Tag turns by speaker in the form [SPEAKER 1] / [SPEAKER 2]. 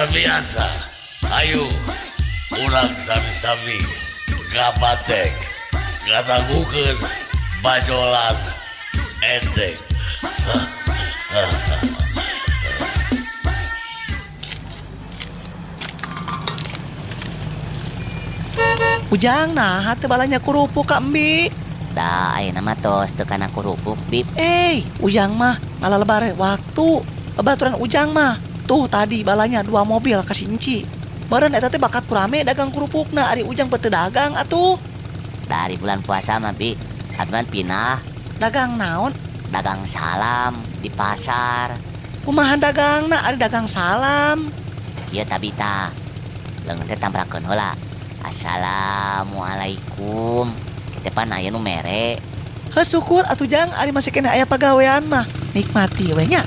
[SPEAKER 1] Luar biasa. Ayo urang sami-sami ngabatek ngadangukeun bajolan enteng.
[SPEAKER 2] Ujang nah teu balanja kerupuk ka embi.
[SPEAKER 3] Da ayeuna mah tos teu kana kerupuk, Bib.
[SPEAKER 2] Eh, Ujang mah ngalalebar waktu. Babaturan Ujang mah tuh tadi balanya dua mobil ka si Enci. Beureun eta teh bakat rame dagang kerupukna, ari Ujang teu dagang atuh.
[SPEAKER 3] Dari bulan puasa mah, Bi, abdi mah pindah.
[SPEAKER 2] Dagang naon?
[SPEAKER 3] Dagang salam di pasar.
[SPEAKER 2] Kumaha dagangna ari dagang salam?
[SPEAKER 3] Kieu tabita. Leungeun teh tamprakeun heula. Assalamualaikum. Kita pan aya nu mere.
[SPEAKER 2] Heuh, syukur atuh Jang, ari masih keneh aya pagawean mah. Nikmati we nya.